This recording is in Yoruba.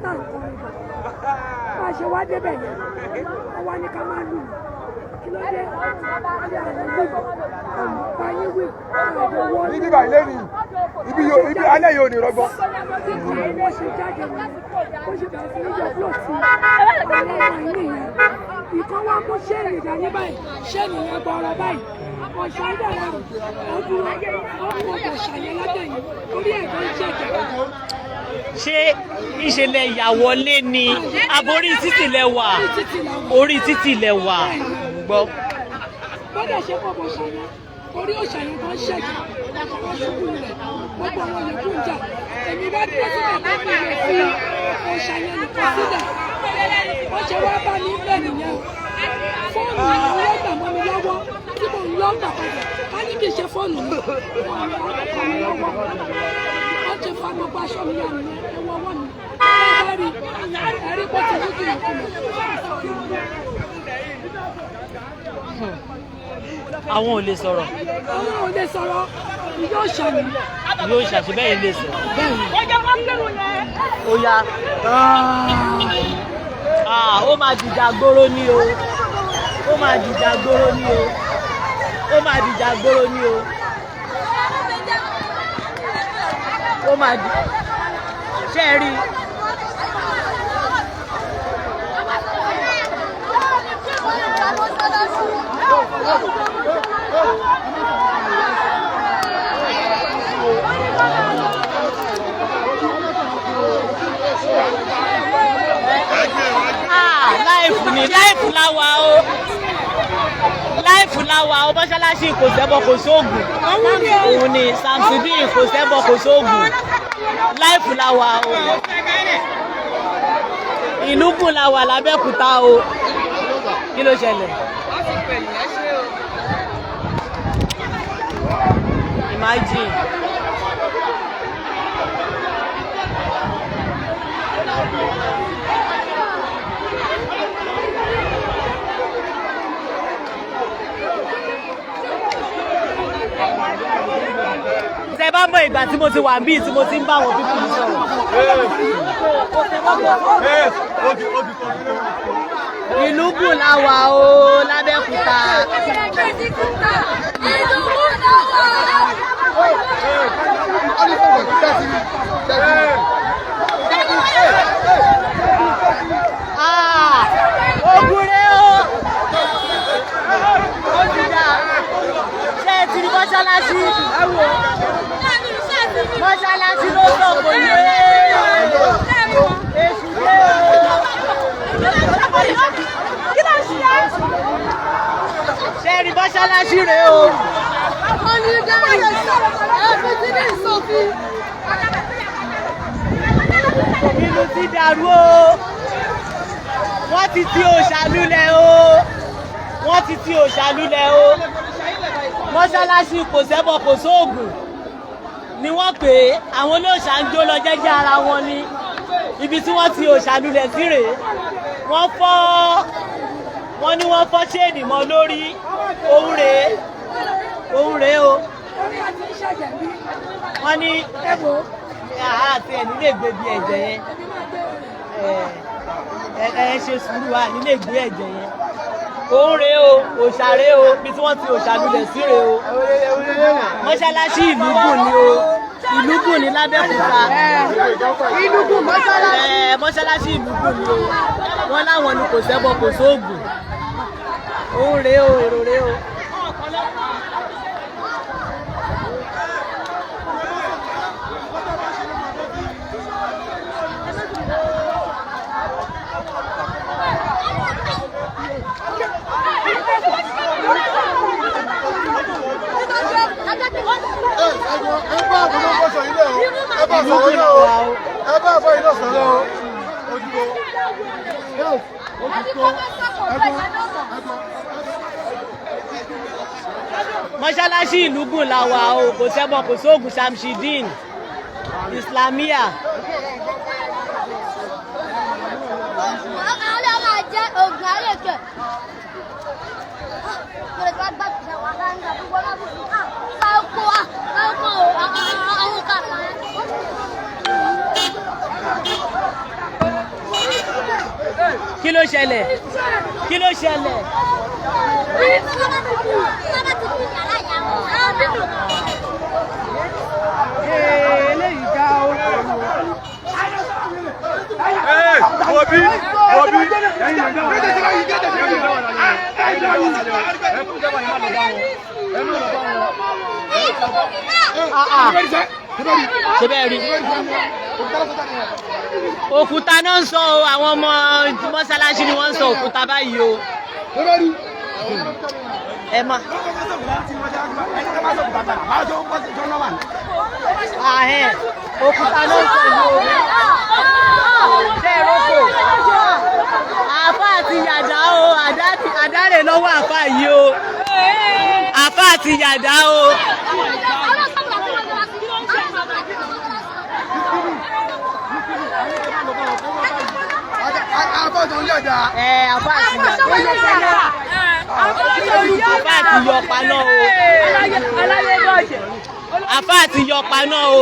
Náà ń kọrin bọ̀. Bá a ṣe wá débẹ̀ yẹn, wọ́n wá ní ká máa lù. Kí ló dé? Ayé àná lù. Àmọ́ ayé wí. Àjọ wọ́n. Ní bíbá ilé ni ibi yóò ibi alẹ́ yóò ní rọgbọ. Wọ́n ṣe jáde ní ó ṣe bẹ̀rẹ̀ sí ní yọ búlọ̀tì àwọn ọmọ yìí nìyẹn. Ìkan wá mú ṣéènì dání báyìí, ṣéènì yẹn gbọ́rọ̀ báyìí. Ọ̀ṣà dàrá ó dúró, ó mú ọ̀ṣà yẹn látẹ̀yìn, orí ẹ̀gbọ́n ṣẹ̀jẹ̀. Ṣé ìṣẹ̀lẹ̀ ìyàwọlé ni aborí títì lẹ wà? Orí títì lẹ wà. Gbọ́. Bọ́dà ṣe kọ́ bọ̀ ṣàyẹn, orí òṣà yẹn kan ṣẹ̀jẹ̀, wọ́n ṣubú rẹ̀, gbogbo àwọn yòókù ń jà. Èmi bá dúró síbẹ̀ pé mi lè fi òṣà yẹn nìkan sílẹ̀. Wọ́n ṣe wá bá mi bẹ́ẹ̀ nìyẹn o. Fóònù àwọn ọlọ́gbà mọ́ mi lọ́wọ́ tí mò ń lọ́gbà padà. Ká ní kì í ṣe fóònù mi, wọ́n ní ọlọ́gbà mi lọ́wọ́. Wọ́n ṣe fa gbogbo aṣọ mi yà nìyẹn, ẹ wọ ọwọ́ mi. Ẹ bá rí ẹ̀rí pọ̀ tí ó kìlọ̀ kìlọ̀. Àwọn ò lè sọ̀rọ̀. Àwọn ò lè sọ̀rọ̀, ìyá òṣà mi. Yóò ṣàṣìbẹ́ yìí lè sọ̀rọ̀. Ó yá. Ah, ó máa dìjà gbóró ní o. Ó máa dìjà gbóró ní o. Ó máa dìjà gbóró ní o. Ó máa dì. Ṣé ẹ rí i? Ah, láìfù ni láìfù láwa o. Láìfù láwa o, mọ́ṣáláṣí kò sẹ́bọ kò sóògùn. Òun ni Samsudeen kò sẹ́bọ kò sóògùn. Láìfù láwa o. Ìlú kùn láwa l'Abẹ́òkúta o. Kí ló ṣẹlẹ̀? Imagine. Tẹ bá mọ ìgbà tí mo ti wà níbí tí mo ti ń bá àwọn pípọ̀ mi sọ̀rọ̀. Ìlú gùn la wà o l'Abẹ́òkúta. Ah, ogun rẹ o. Ó ti dà. Ṣé ẹ ti rí mọ́ṣáláṣí? Mọ́ṣáláṣí ló sọ kò yé. Èṣù dé o. Ṣé ẹ rí mọ́ṣáláṣí rẹ o? Ìlú ti dàrú o. Wọ́n ti ti òòṣà lulẹ̀ o. Wọ́n ti ti òòṣà lulẹ̀ o. Mọ́ṣáláṣí kò sẹ́bọ kò sóògùn ni wọ́n pè é. Àwọn olóòṣà ń jó lọ jẹ́jẹ́ ara wọn ni. Ibi tí wọ́n ti òòṣà lulẹ̀ sí rèé. Wọ́n fọ́, wọ́n ní wọ́n fọ́ ṣéènì mọ́ lórí. Òun rèé. Òun rèé o. Orí àti ìṣẹ̀jẹ̀ bí. Wọ́n ní Ẹ wò ó. àti ẹ̀ nílé gbé bí ẹ̀jẹ̀ yẹn. Èmi máa gbé rẹ̀. Ẹ ṣe sùúrù wa nílé gbé ẹ̀jẹ̀ yẹn. Òun rèé o, òòṣà rèé o, bí tí wọ́n ti òòṣà lulẹ̀ sí rèé o. Mọ́ṣáláṣí ìlú gùn ni o. Ìlú gùn ní l'Abẹ́òkúta. Ìlú gùn mọ́ṣáláṣí. Ẹ mọ́ṣáláṣí ìlú gùn ni o. Wọ́n láwọn ni kò sẹ́bọ kò sóògùn. Òun rèé o, èrò rèé o. Ẹ bá àbúrò bọ́sọ̀ ilé o, ẹ bá sọ̀rọ̀ ilé o, ẹ bá àbọ̀ ilé sọ̀rọ̀ o. Ojúbọ. Mọ́ṣáláṣí ìlú gùn la wà o, kò sẹ́bọ kò sóògùn Samsudeen Islamia. Kí ló ṣẹlẹ̀? Kí ló ṣẹlẹ̀? Eléyìí ga o. Obi, Obi. Ṣé bẹ́ẹ̀ rí? Òkúta náà ń sọ o, àwọn ọmọ mọ́ṣáláṣí ni wọ́n ń sọ òkúta báyìí o. Ẹ má. Ahẹ́n, òkúta náà ń sọ yìí o. Ṣé ẹ rókò? Àáfàá ti yàdá o, àdá rè lọ́wọ́ àáfàá yìí o. Àáfàá ti yàdá o. Àbọ̀dọ̀ ń yàjà. Ẹ àáfàá ti yàdá. Àáfàá ti yọ paná o. Àáfàá ti yọ paná o.